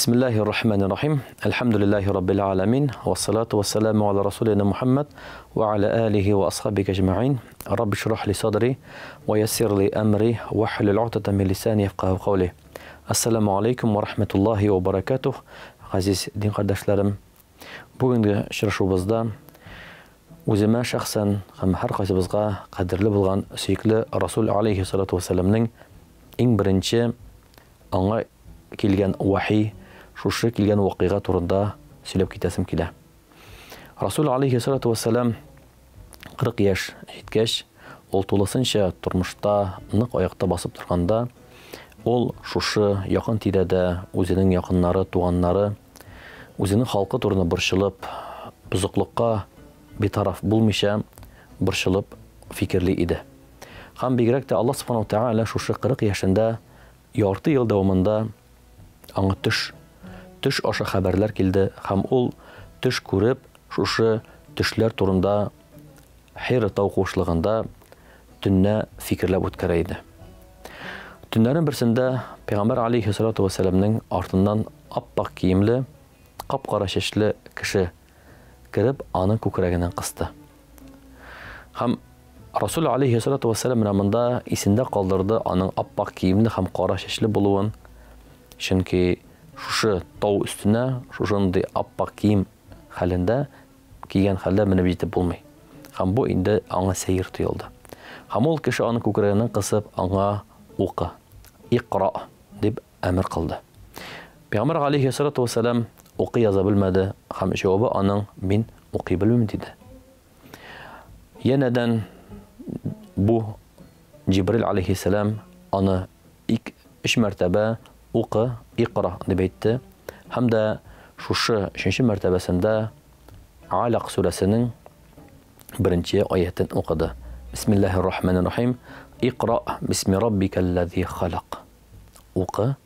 Бисмиллахир рахманир рахим. Әлхәмдүлиллахи раббил аламин. Вассалату вассаламу аля расулина Мухаммад ва аля алихи ва асхабихи аҗмаин. Рабби шрах ли садри ва яссир ли амри вахлул угдатан мин лисани яфкаху каули. Ассаламу алейкум ва рахматуллахи ва баракатух. Газиз дин кардәшләрем, бүгенге очрашуыбызда үземә шәхсән һәм һәркайсыбызга кадерле булган сөекле Расул алейхи салату вассаламның иң беренче аңа килгән вахи, шушы килгән вакыйга турында сөйләп китәсем килә. Расул алейхи салату вассалам 40 яшь җиткәч, ул тулысынча тормышта нык аякта басып торганда, ул шушы якын тирәдә үзенең якыннары, туганнары, үзенең халкы турында борчылып, бозыклыкка битараф булмыйча борчылып фикерли иде. Һәм бигрәк тә Аллаһ субханаһу тәгалә шушы 40 яшендә ярты ел дәвамында аңа төш, төш аша хәбәрләр килде һәм ул төш күреп, шушы төшләр турында Хира тау куышлыгында төннә фикерләп үткәрә иде. Төннәрнең берсендә Пәйгамбәр алейхи салату вәссәламнең артыннан аппак киемле, кап-кара чәчле кеше кереп, аның күкрәгеннән кысты. Һәм Расул алейхи салату вәссәлам менә монда исендә калдырды аның аппак киемле һәм кара чәчле булуын. Чөнки шушы тау өстенә шушындый аппак кием хәлендә, кигән хәлдә менеп җитеп булмый. Һәм бу инде аңа сәер тоелды. Һәм ул кеше аның күкрәгеннән кысып, аңа укы, икра дип әмер кылды. Пәйгамбәр алейхи салату вәссәлам укый яза белмәде һәм җавабы аның мин укый белмим диде. Янәдән бу Җибрил алейхиссәлам аны ик, өч мәртәбә укы, икра дип әйтте. Һәм дә шушы өченче мәртәбәсендә Алак сүрәсенең беренче аятен укыды. Бисмиллахир рахманир рахим. Икра бисми раббикаллази халак. Укы,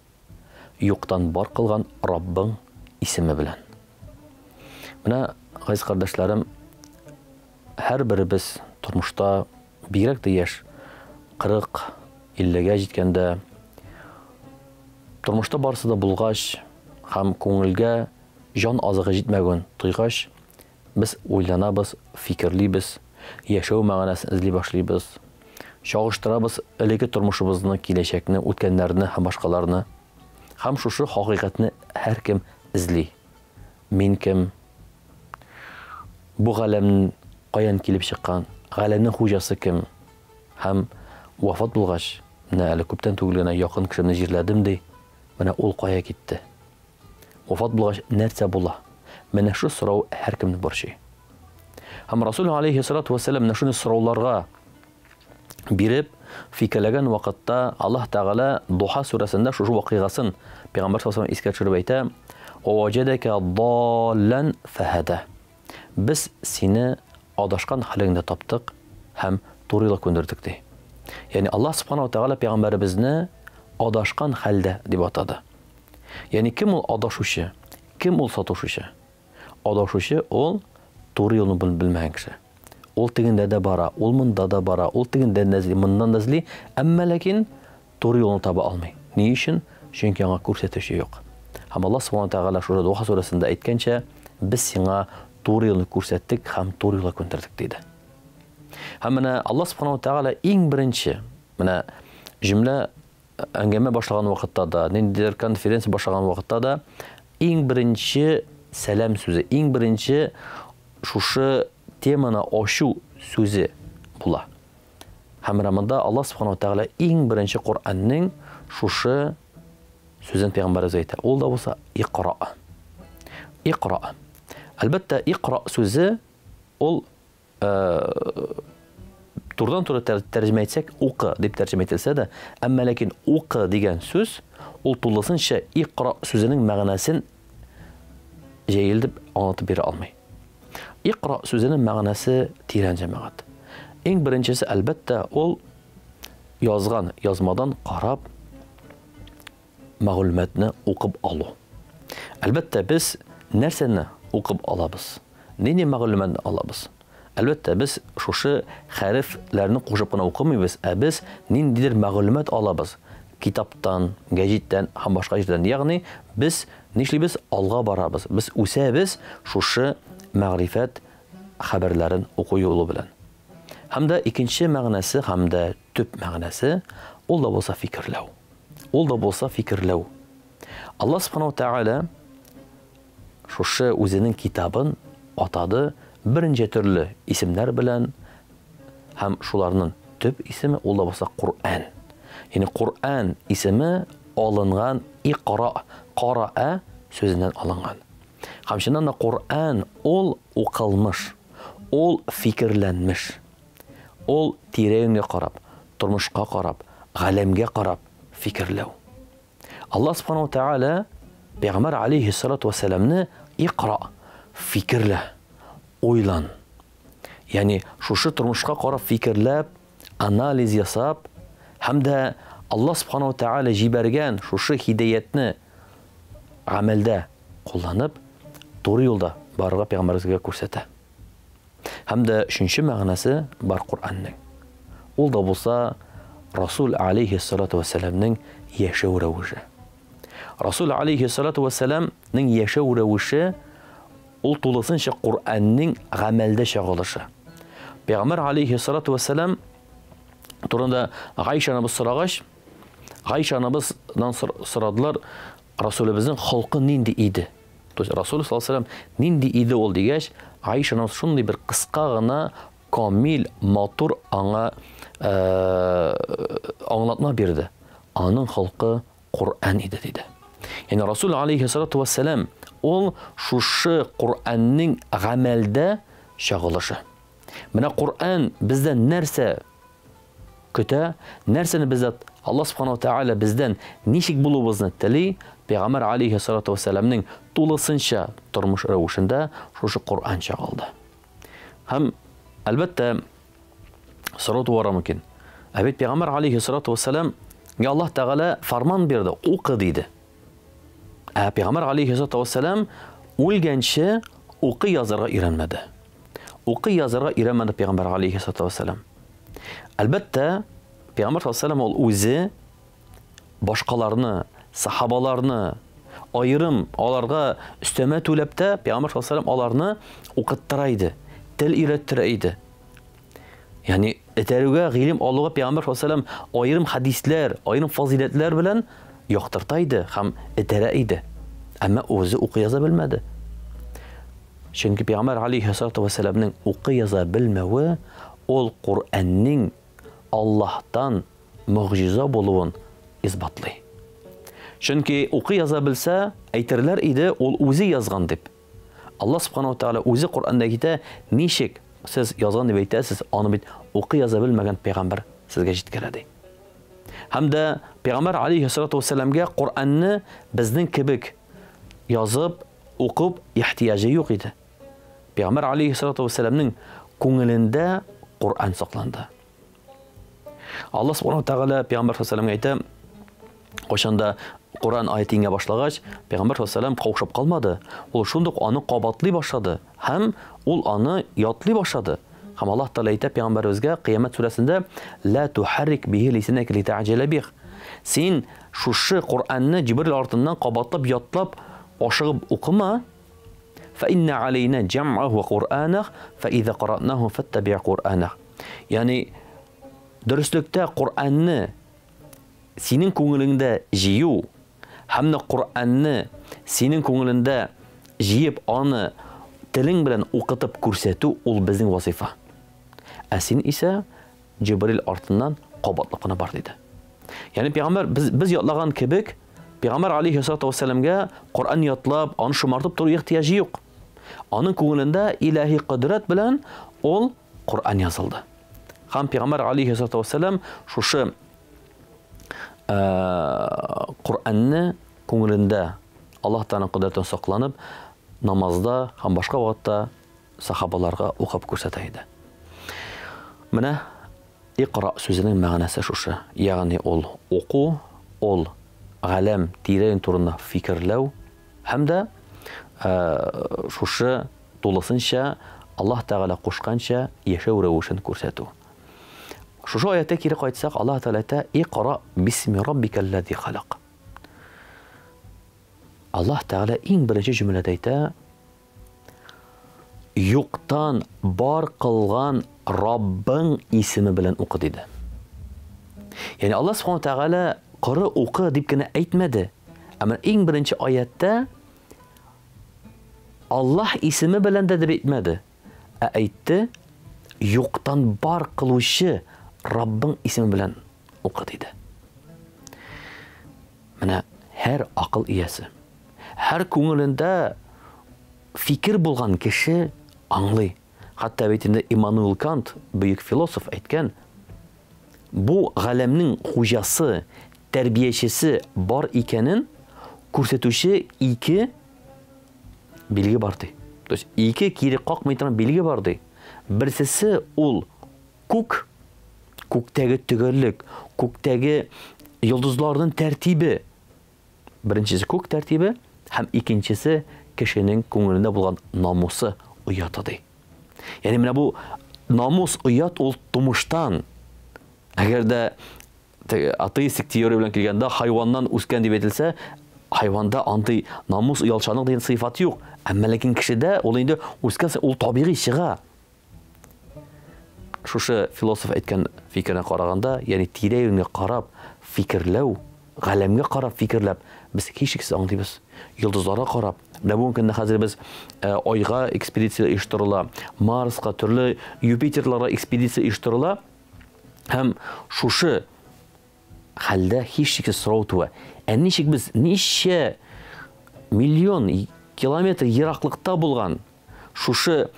юктан бар кылган Раббың исеме белән. Менә, газиз кардәшләрем, һәрберебез тормышта бигрәк тә яшь, 40, 50-гә җиткәндә, тормышта барысы да булгач һәм күңелгә җан азыгы җитмәвен тойгач, без уйланабыз, фикерлибез, яшәү мәгънәсен эзли башлыйбыз. Чагыштырабыз элекке тормышыбызны, киләчәкне, үткәннәрне һәм башкаларны. Һәм шушы хакыйкатьне һәркем эзли. Мин кем? Бу галәм каян килеп чыккан? Галәмнең хуҗасы кем? Һәм вафат булгач, менә әле күптән түгел генә якын кешемне җирләдем ди, менә ул кая китте? Вафат булгач нәрсә була? Менә шу сорау һәркемне борчый. Һәм Расул алейхи салату вассалам менә шуны сорауларга биреп, фикерләгән вакытта Аллаһ Тәгалә Духа сүрәсендә шушы вакыйгасын Пәйгамбәр саллаллаху алейһи искә төшереп әйтә: "Ваҗадака даллан фахада". Без сине адашкан хәлеңдә таптык һәм туры юлга күндердек ди. Ягъни Аллаһ субханаһу ва тәгалә пәйгамбәребезне адашкан хәлдә дип атады. Ягъни кем ул адашучы? Кем ул сатушучы? Адашучы ул туры юлны белмәгән кеше. Ул тегендә дә бара, ул монда да бара, ул тегендән дә эзли, моннан да эзли, әмма ләкин туры юлны таба алмый. Ни өчен? Чөнки аңа күрсәтүче юк. Һәм Аллаһ Субхану Тәгалә шушы Духа сүрәсендә әйткәнчә, без сиңа туры юлны күрсәттек һәм туры юлга күндердек диде. Һәм менә Аллаһ Субхану Тәгалә иң беренче менә җөмлә әңгәмә башлаган вакытта да, ниндидер конференция башлаган вакытта да иң беренче сәлам сүзе, иң беренче шушы теманы ачу сүзе була. Һәм менә монда Аллаһ Субхану Тәгалә иң беренче Коръәннең шушы сүзен пәйгамбәребез әйтә. Ул да булса икра. Икра. Әлбәттә, икра сүзе ул турыдан-туры тәрҗемә итсәк, укы дип тәрҗемә ителсә дә, әмма ләкин укы дигән сүз ул тулысынча икра сүзенең мәгънәсен җәелдеп аңлатып бирә алмый. Икра сүзенең мәгънәсе тирән җәмәгать. Иң беренчесе, әлбәттә, ул язган язмадан карап мәгълүматны укып алу. Әлбәттә, без нәрсәне укып алабыз? Нинди мәгълүматны алабыз? Әлбәттә, без шушы хәрефләрне кушып кына укымыйбыз, ә без ниндидер мәгълүмат алабыз китаптан, гәҗиттән һәм башка җирдән. Ягъни без нишлибез? Алга барабыз. Без үсәбез шушы мәгърифәт хәбәрләрен уку юлы белән. Һәм дә икенче мәгънәсе һәм дә төп мәгънәсе ул да булса фикерләү. Ул да булса фикерләү. Алла субханаһу тәгалә шушы үзенең китабын атады берничә төрле исемнәр белән һәм шуларның төп исеме ул да булса Коръән. Ягъни Коръән исеме алынган икра, караа сүзеннән алынган. Һәм чыннан да Коръән ул укылмыш, ул фикерләнмеш. Ул тирә-юньгә карап, тормышка карап, галәмгә карап фикерләү. Алла субхану тәгалә Пәйгамбәр алейхиссалату вассаламны икра, фикерлә, уйлан. Ягъни шушы тормышка карап фикерләп, анализ ясап һәм дә Алла субхану тәгалә җибәргән шушы һидаятне гамәлдә кулланып, туры юлда барырга пәйгамбәребезгә күрсәтә. Һәм дә өченче мәгънәсе бар Коръәннең. Ул да булса Расул алейхиссалату вәссәламнең яшәү рәвеше. Расул алейхиссалату вәссәламнең яшәү рәвеше ул тулысынча Коръәннең гамәлдә чагылышы. Пәйгамбәр алейхиссалату вәссәлам турында Гайша анабыз сорагач, Гайша анабыздан сорадылар, Расулебезнең холкы нинди иде? То есть Расул саллаллаху нинди иде ул дигәч, Аиша анабыз шундый бер кыска гына камил, матур аңа аңлатма бирде. Аның холкы Коръән иде диде. Ягъни Расул алейхиссалату вассалам ул шушы Коръәннең гамәлдә чагылышы. Менә Коръән бездән нәрсә көтә, нәрсәне бездә Алла субхану тәгалә бездән ничек булуыбызны тели, Пәйгамбәр алейхиссалату вассаламның тулысынча тормыш рәвешендә шушы Коръән чагылды. Һәм әлбәттә сорау туара мөмкин. Ә бит Пәйгамбәр алейхиссалату вассалам Аллаһ Тәгалә фарман бирде, укы диде. Ә Пәйгамбәр алейхиссалату вассалам үлгәнче укый язарга өйрәнмәде. Укый язарга өйрәнмәде Пәйгамбәр алейхиссалату вассалам. Әлбәттә, Пәйгамбәр саллаллаху ул үзе башкаларны, сахабаларны аерым аларга өстәмә түләп тә Пәйгамбәр саллаллаху аларны укыттыра иде, тел өйрәттерә иде. Ягъни этәрүгә, гыйлем алуга Пәйгамбәр саллаллаху аерым хадисләр, аерым фазиләтләр белән яктырта иде һәм этәрә иде. Әмма үзе укый яза белмәде. Чөнки Пәйгамбәр алейхиссалату вассаламның укый яза белмәве ул Коръәннең Аллаһтан могҗиза булуын исбатлый. Чөнки укый яза белсә, әйтерләр иде, ул үзе язган дип. Аллаһ субханаһу ва тааля үзе Коръәндә әйтә, ничек сез язган дип әйтәсез, аны бит укый яза белмәгән пәйгамбәр сезгә җиткерә ди. Һәм дә пәйгамбәр алейхиссалату вассаламга Коръәнне безнең кебек язып, укып ихтыяҗы юк иде. Пәйгамбәр алейхиссалату вассаламның күңелендә Коръән сакланды. Алла субхану тәгалә пәйгамбәр саллаллаху әйтә, кайчанда Коръән аяте иңә башлагач, пәйгамбәр саллаллаху каушап калмады. Ул шундук аны кабатлый башлады һәм ул аны ятлый башлады. Һәм Аллаһ Тәгалә әйтә пәйгамбәребезгә Кыямәт сүрәсендә: "Ла тухаррик бихи лисанaka лита'җала бих". Син шушы Коръәнне Җибрил артыннан кабатлап ятлап ашыгып укыма. Фа инна алейна җам'аһу ва Кур'анах, фа иза кара'наху фаттаби' Кур'анах. Ягъни дөреслектә Коръәнне синең күңелеңдә җыю һәм дә Коръәнне синең күңелендә җыеп аны телең белән укытып күрсәтү ул безнең вазифа. Ә син исә Җибрил артыннан кабатлап кына бар диде. Ягъни пәйгамбәр без, без ятлаган кебек пәйгамбәр алейхиссалату вассаламга Коръән ятлап, аны шомартып тору ихтыяҗы юк. Аның күңелендә илаһи кодрәт белән ул Коръән язылды. Һәм пәйгамбәр алейхиссалату вассалам шушы Коръәнне күңелендә Аллаһ Тәгаләнең кодрәтен сакланып, намазда һәм башка вакытта сахабаларга укып күрсәтә иде. Менә икра сүзенең мәгънәсе шушы. Ягъни ул уку, ул галәм тирә-юнь турында фикерләү һәм дә шушы тулысынча Аллаһ Тәгалә кушканча яшәү рәвешен күрсәтү. Шушы аятка кире кайтсак, Аллаһ Тәгалә әйтә: "Икра бисми раббикаллази халак". Аллаһ Тәгалә иң беренче җөмләдә әйтә, Юктан бар кылган Раббың исеме белән укы, диде. Ягъни Аллаһ Субхану Тәгалә коры укы дип кенә әйтмәде. Ә менә иң беренче аятта Аллаһ исеме белән дә дип әйтмәде. Ә әйтте, юктан бар кылучы Раббың исеме белән укы, диде. Менә һәр акыл иясе, һәр күңелендә фикер булган кеше аңлый. Хәтта бит инде Иммануил Кант, бөек философ, әйткән, бу галәмнең хуҗасы, тәрбиячесе бар икәнен күрсәтүче ике билге бар ди. То есть ике кире какмый торган билге бар ди. Берсесе ул күк, күктәге төгәллек, күктәге йолдызларның тәртибе. Беренчесе күк тәртибе һәм икенчесе кешенең күңелендә булган намусы, ояты ди. Ягъни менә бу намус, оят ул тумыштан. Әгәр дә атеистик теория белән килгәндә хайваннан үскән дип әйтелсә, хайванда андый намус, оялчанлык дигән сыйфат юк. Әмма ләкин кешедә ул инде үскән ул табигый чыга. Шушы философ әйткән фикеренә караганда, ягъни тирә-юньгә карап фикерләү, галәмгә карап фикерләп, без һичшиксез аңлыйбыз. Йолдызларга карап, менә бүгенге көндә хәзер без э, Айга экспедиция оештырыла, Марска, төрле Юпитерларга экспедиция оештырыла. Һәм шушы хәлдә һичшиксез сорау туа. Ә ничек без ничә миллион километр ераклыкта булган шушы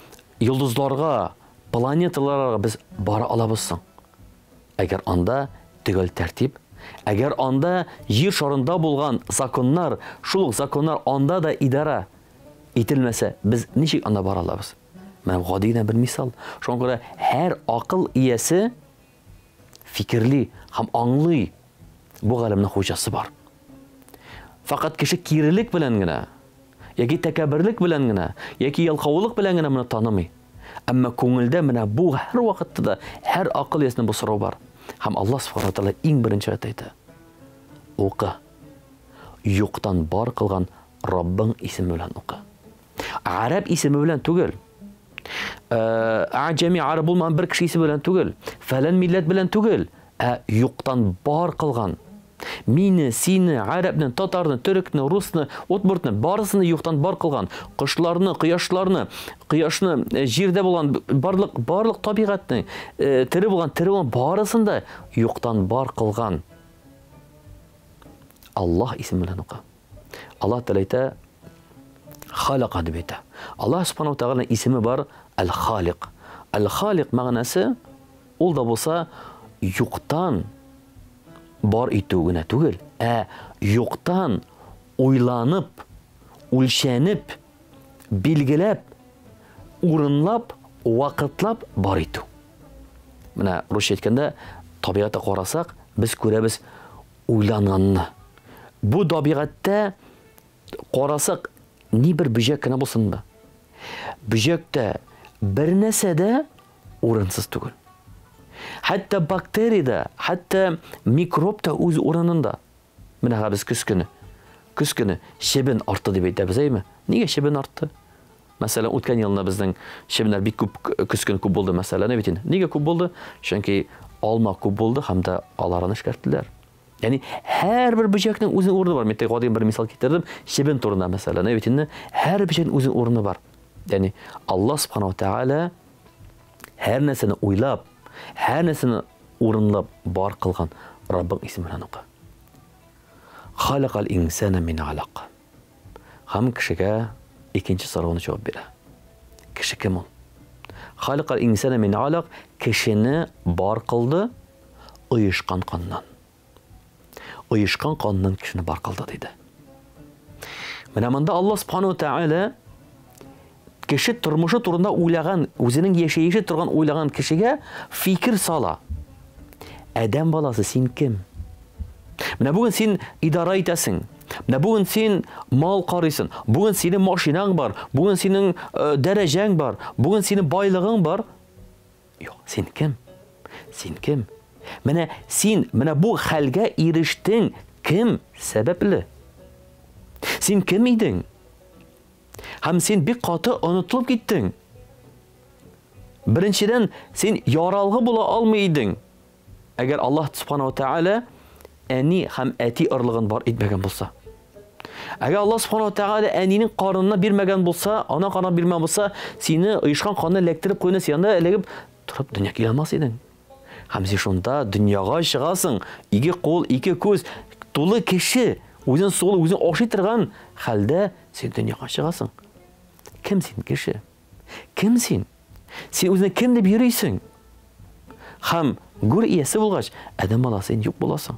йолдызларга, планеталарга без бара алабыз соң? Әгәр анда төгәл тәртип, әгәр анда җир шарында булган законнар, шул ук законнар анда да идара ителмәсә, без ничек анда бара алабыз? Менә гади генә бер мисал. Шуңа күрә һәр акыл иясе фикерли һәм аңлый, бу галәмнең хуҗасы бар. Фәкать кеше кирелек белән генә, яки тәкәбберлек белән генә, яки ялкаулык белән генә моны танымый. Әмма күңелдә менә бу һәрвакытта да һәр акыл иясенә бу сорау бар. Һәм Аллаһ Субхану Тәгалә иң беренче аятта әйтә: Укы. Юктан бар кылган Раббың исеме белән укы. Гарәп исеме белән түгел. Аҗәми гарәп булмаган бер кеше исеме белән түгел. Фәлән милләт белән түгел, ә юктан бар кылган. Мине, сине, гарәпне, татарны, төрекне, русны, удмуртны, барысын юктан бар кылган. Кошларны, кояшларны, кояшны, җирдә булган барлык барлык табигатьне, тере булган, тере булган барысын да юктан бар кылган. Аллаһ исеме белән укы. Аллаһ Тәгалә әйтә, Халака дип әйтә. Аллаһ Субхану Тәгаләнең исеме бар Әл-Халик. Әл-Халик мәгънәсе ул да булса юктан бар итү генә түгел, ә юктан уйланып, үлчәнеп, билгеләп, урынлап, вакытлап бар итү. Менә русча әйткәндә, табигатьтә карасак, без күрәбез уйланганны. Бу табигатьтә карасак, ни бер бөҗәк кенә булсын да. Бөҗәктә бер нәрсә дә урынсыз түгел. Хәтта бактерия дә, хәтта микроб та үз урынында. Менә без көз көне. Көз көне чебен артты дип әйтәбез, әйме? Нигә чебен артты? Мәсәлән, үткән елны безнең чебеннәр бик күп көз көне күп булды, мәсәлән, бит инде. Нигә күп булды? Чөнки алма күп булды һәм дә аларны эшкәрттеләр. Ягъни һәрбер бөҗәкнең үзенең урыны бар. Мин гади бер мисал китердем, чебен турында мәсәлән, бит инде һәр бөҗәкнең үзенең урыны бар. Ягъни Аллаһ субханаһу ва тааля һәр нәрсәне уйлап, һәр нәрсәне урынлап бар кылган Раббың исеме белән укы. Халакал инсана мин алак. Һәм кешегә икенче сорауны җавап бирә. Кеше кем ул? Халакал инсана мин алак, кешене бар кылды оешкан каннан. Оешкан каннан кешене бар кылды диде. Менә монда Аллаһ субхану тааля кеше тормышы турында уйлаган, үзенең яшәеше торган уйлаган кешегә фикер сала. Адәм баласы, син кем? Менә бүген син идара итәсең. Менә бүген син мал карыйсың. Бүген синең машинаң бар. Бүген синең э, дәрәҗәң бар. Бүген синең байлыгың бар. Юк, син кем? Син кем? Менә син менә бу хәлгә ирештең кем сәбәпле? Син кем идең? Һәм син бик каты онытылып киттең. Беренчедән, син яралгы була алмый идең. Әгәр Аллаһ Субхану ва Тааля әни һәм әти орлыгын бар итмәгән булса. Әгәр Аллаһ Субхану ва Тааля әнинең карынына бирмәгән булса, ана карынына бирмәгән булса, сине оешкан канны эләктереп куйны, син анда эләгеп торып дөнья килә алмас идең. Һәм син шунда дөньяга чыгасың, ике кул, ике күз, тулы кеше, үзен сулы, үзен ашый торган хәлдә син дөньяга чыгасың. Кем син, кеше? Кем син? Син үзеңне кем дип йөрисең? Һәм гүр иясе булгач, адәм баласы инде юк буласың.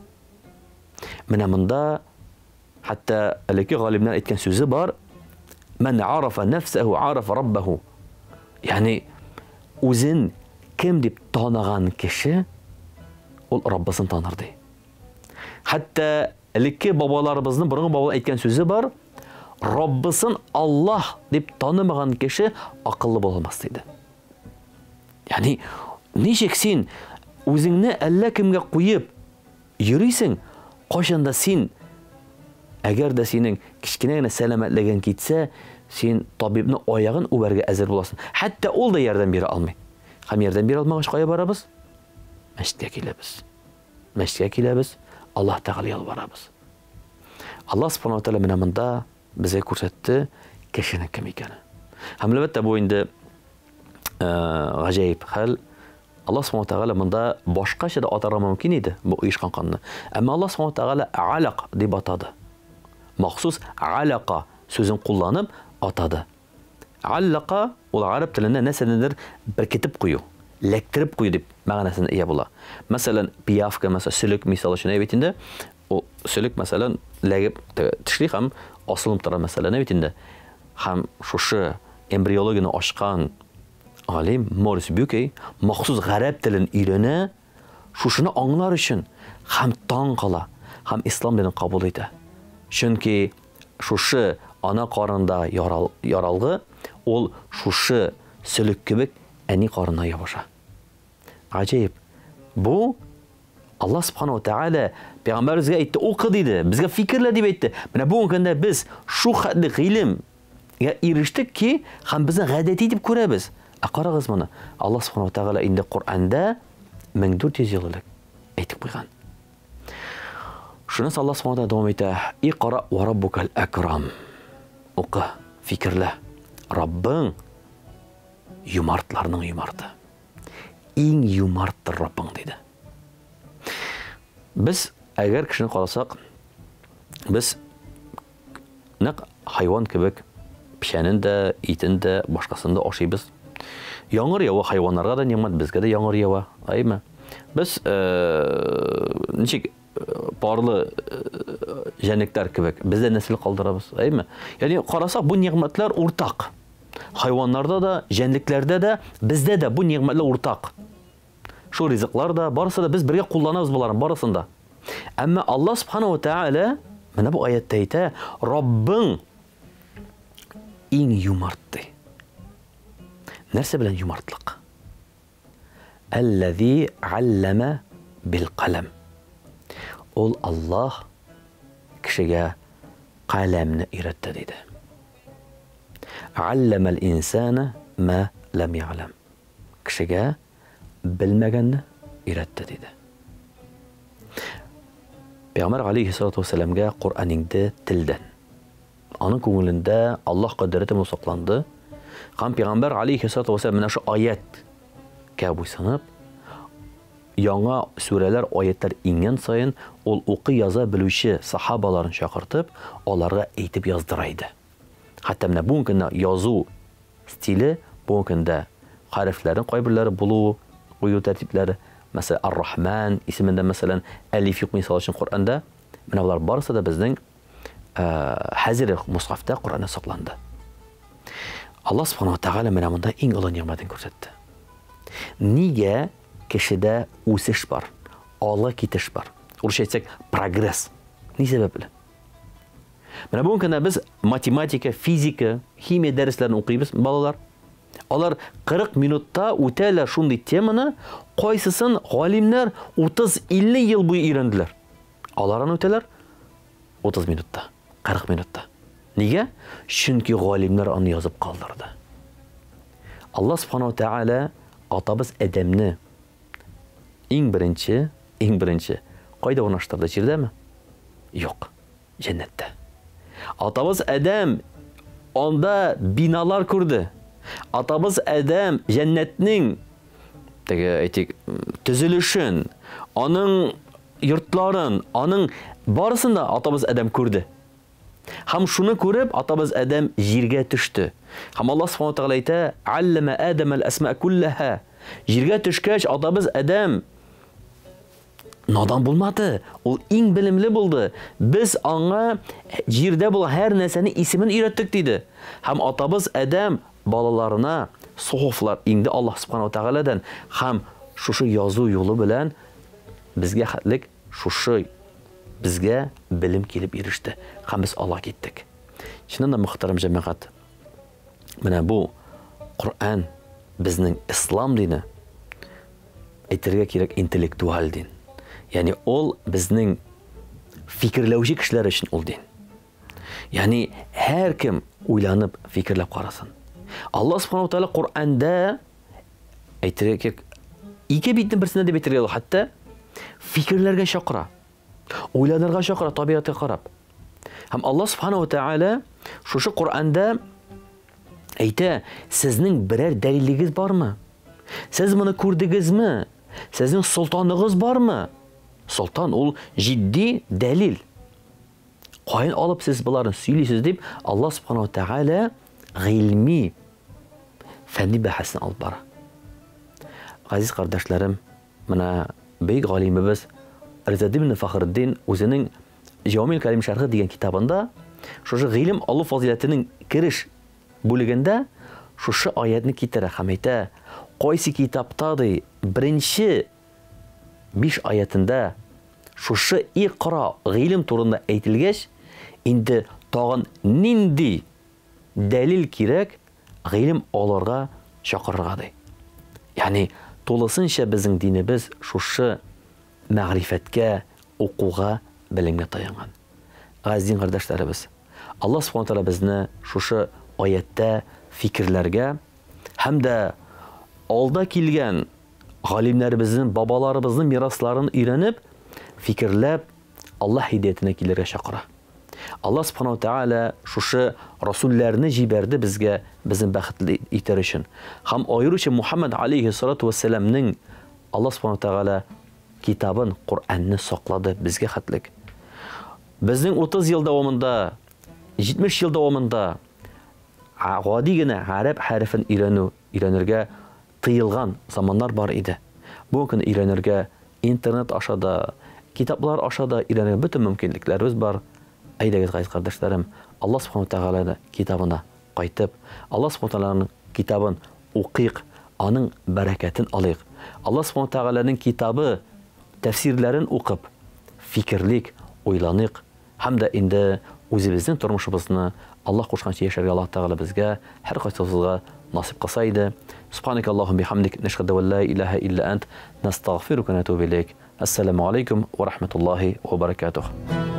Менә монда хәтта элекке галимнәр әйткән сүзе бар: "Мән арафа нәфсәһу арафа раббаһу". Ягъни үзен кем дип таныган кеше ул Раббысын таныр ди. Хәтта элекке бабаларыбызның, борынгы бабалар әйткән сүзе бар: Раббысын Аллаһ дип танымаган кеше акыллы була алмас диде. Ягъни ничек син үзеңне әллә кемгә куеп йөрисең, кайчан да син әгәр дә синең кечкенә генә сәламәтлегең китсә, син табибны аягын үбәргә әзер буласың. Хәтта ул да ярдәм бирә алмый. Һәм ярдәм бирә алмагач кая барабыз? Мәчеткә киләбез. Мәчеткә киләбез, Аллаһ Тәгаләгә ялварабыз. Аллаһ Субхану ва Тәгалә менә монда безгә күрсәтте кешенең кем икәнен. Һәм әлбәттә бу инде гаҗәеп хәл. Аллаһ Субхану Тәгалә монда башкача да атарга мөмкин иде бу оешкан канны. Әмма Аллаһ Субхану Тәгалә алак дип атады. Махсус алака сүзен кулланып атады. Аллака ул гарәп телендә нәрсәнедер беркетеп кую, ләктереп кую дип мәгънәсенә ия була. Мәсәлән, пиявка, мәсәлән, сөлек мисал өчен әйбит инде. Ул сөлек, мәсәлән, ләгеп тешли һәм асылынып тора, мәсәлән, әйбит инде. Һәм шушы эмбриологияне ачкан галим Морис Бюкей махсус гарәп телен өйрәнә, шушыны аңлар өчен һәм таң кала, һәм ислам динен кабул итә. Чөнки шушы ана карынында ярал, яралгы, ул шушы сөлек кебек әни карынына ябыша. Гаҗәеп. Бу Аллаһ Субхану ва Тааля пәйгамбәребезгә әйтте, укы диде, безгә фикерлә дип әйтте. Менә бүгенге көндә без шу хәтле гыйлемгә ирештек ки, һәм безне гадәти дип күрәбез. Ә карагыз моны, Аллаһ Субхану ва Тааля инде Коръәндә 1400 ел элек әйтеп куйган. Шунысы Аллаһ Субхану ва Тааля дәвам итә: "Икра ва раббукал акрам". Укы, фикерлә. Раббың юмартларның юмарты. Иң юмарттыр Раббың, диде. Без әгәр кешене карасак, без нәкъ хайван кебек печәнен дә, итен дә, башкасын да ашыйбыз. Яңгыр ява хайваннарга да нигъмәт, безгә дә яңгыр ява, әйме? Без ничек парлы җәнлекләр кебек, без дә нәсел калдырабыз, әйме? Ягъни карасак, бу нигъмәтләр уртак. Хайваннарда да, җәнлекләрдә дә, бездә дә бу нигъмәтләр уртак. Шул ризыклар да, барысы да без бергә кулланабыз боларны, барысын да. Әмма Аллаһ Субхану ва Тааля менә бу аятта әйтә, Раббың иң юмарт ди. Нәрсә белән юмартлык? Әлләзи аллама бил каләм. Ул Аллаһ кешегә каләмне өйрәтте диде. Алламал инсана ма лам я'лам. Кешегә белмәгәнне өйрәтте диде. Пәйгамбәр алейхиссалату вассаламга Коръән иңде телдән. Аның күңелендә Аллаһ кодрәте белән сакланды. Һәм пәйгамбәр алейхиссалату вассалам менә шу аяткә буйсынып, яңа сүрәләр, аятлар иңгән саен ул укый яза белүче сахабаларын чакыртып, аларга әйтеп яздыра иде. Хәтта менә бүгенге көндә язу стиле, бүгенге көндә хәрефләрнең кайберләре булу, кую тәртипләре, мәсәлән, Ар-Рахман исемендә, мәсәлән, әлиф юк мисал өчен Коръәндә, менә болар барысы да безнең хәзер мусхафта Коръәндә сакланды. Аллаһ Субхану ва Тааля менә монда иң олы нигъмәтен күрсәтте. Нигә кешедә үсеш бар, алга китеш бар? Урысча әйтсәк, прогресс. Ни сәбәпле? Менә бүгенге көндә без математика, физика, химия дәресләрен укыйбыз, балалар. Алар 40 минутта үтәләр шундый теманы, кайсысын галимнәр 30-50 ел буе өйрәнделәр. Алар аны үтәләр 30 минутта, 40 минутта. Нигә? Чөнки галимнәр аны язып калдырды. Алла Субхану Тәгалә атабыз Адәмне иң беренче, иң беренче кайда урнаштырды? Җирдәме? Юк, җәннәттә. Атабыз Адәм анда биналар күрде. Атабыз Адәм җәннәтнең теге әйтик төзелешен, аның йортларын, аның барысын да атабыз Адәм күрде. Һәм шуны күреп, атабыз Адәм җиргә төште. Һәм Аллаһ Субхану Тәгалә әйтә: "Аллама Адама ал-асма куллаха". Җиргә төшкәч, атабыз Адәм надан булмады. Ул иң белемле булды. Без аңа җирдә булган һәр нәрсәнең исемен өйрәттек, диде. Һәм атабыз Адәм балаларына сухуфлар инде Аллаһ Субхану Тәгаләдән һәм шушы язу юлы белән безгә хәтлек шушы безгә белем килеп иреште һәм без ала киттек. Чыннан да, мөхтәрәм җәмәгать, менә бу Коръән безнең ислам дине, әйтергә кирәк, интеллектуаль дин. Ягъни ул безнең фикерләүче кешеләр өчен ул дин. Ягъни һәркем уйланып, фикерләп карасын. Аллаһ Субхану Тааля Коръәндә әйтергә кирәк, ике битнең берсендә дип әйтергә була, хәтта фикерләргә чакыра. Уйланырга чакыра табигатькә карап. Һәм Аллаһ Субхану Тааля шушы Коръәндә әйтә, сезнең берәр дәлилегез бармы? Сез моны күрдегезме? Сезнең солтаныгыз бармы? Солтан ул җитди дәлил. Каян алып сез боларны сөйлисез дип, Аллаһ Субхану Тааля гыйльми фәнни бәхәсне алып бара. Газиз кардәшләрем, менә бөек галимебез Ризаддин Фахретдин үзенең Җавамил Калим шәрхе дигән китабында шушы гыйлем алу фазыйләтенең кереш бүлегендә шушы аятны китерә һәм әйтә, кайсы китапта ди беренче 5 аятында шушы икра гыйлем турында әйтелгәч, инде тагын нинди дәлил кирәк гыйлем алырга чакырырга ди. Ягъни тулысынча безнең динебез шушы мәгърифәткә, укуга, белемгә таянган. Газиз дин кардәшләребез, Аллаһ Субхану Тааля безне шушы аятта фикерләргә һәм дә алда килгән галимнәребезнең, бабаларыбызның мирасларын өйрәнеп, фикерләп, Аллаһ һидәятенә килергә чакыра. Аллаһ Субхану Тааля шушы расулләрне җибәрде безгә, безне бәхетле итәр өчен. Һәм аеруча Мухаммад алейхиссалату вассаламның Аллаһ Субхану Тааля китабын, Коръәнне саклады безгә хәтлек. Безнең 30 ел дәвамында, 70 ел дәвамында гади генә гарәп хәрефен өйрәнү, өйрәнергә тыелган заманнар бар иде. Бүгенге көндә өйрәнергә интернет аша да, китаплар аша да өйрәнергә бөтен мөмкинлекләребез бар. Әйдәгез, газиз кардәшләрем, Аллаһ Субхану Тәгаләнең китабына кайтып, Аллаһ Субхану Тәгаләнең китабын укыйк, аның бәрәкәтен алыйк. Аллаһ Субхану Тәгаләнең китабы тәфсирләрен укып, фикерлик, уйланыйк. Һәм дә инде үзебезнең тормышыбызны Аллаһ кушканча яшәргә Аллаһ Тәгалә безгә, һәркайсыбызга насыйп кылса иде. Субханaka Аллаһумма бихамдик, нәшһәдү ан ла илаһа илля ант, настагъфирука ва натубу илейк. Әссәламү алейкум ва рахматуллаһи ва баракатуһ.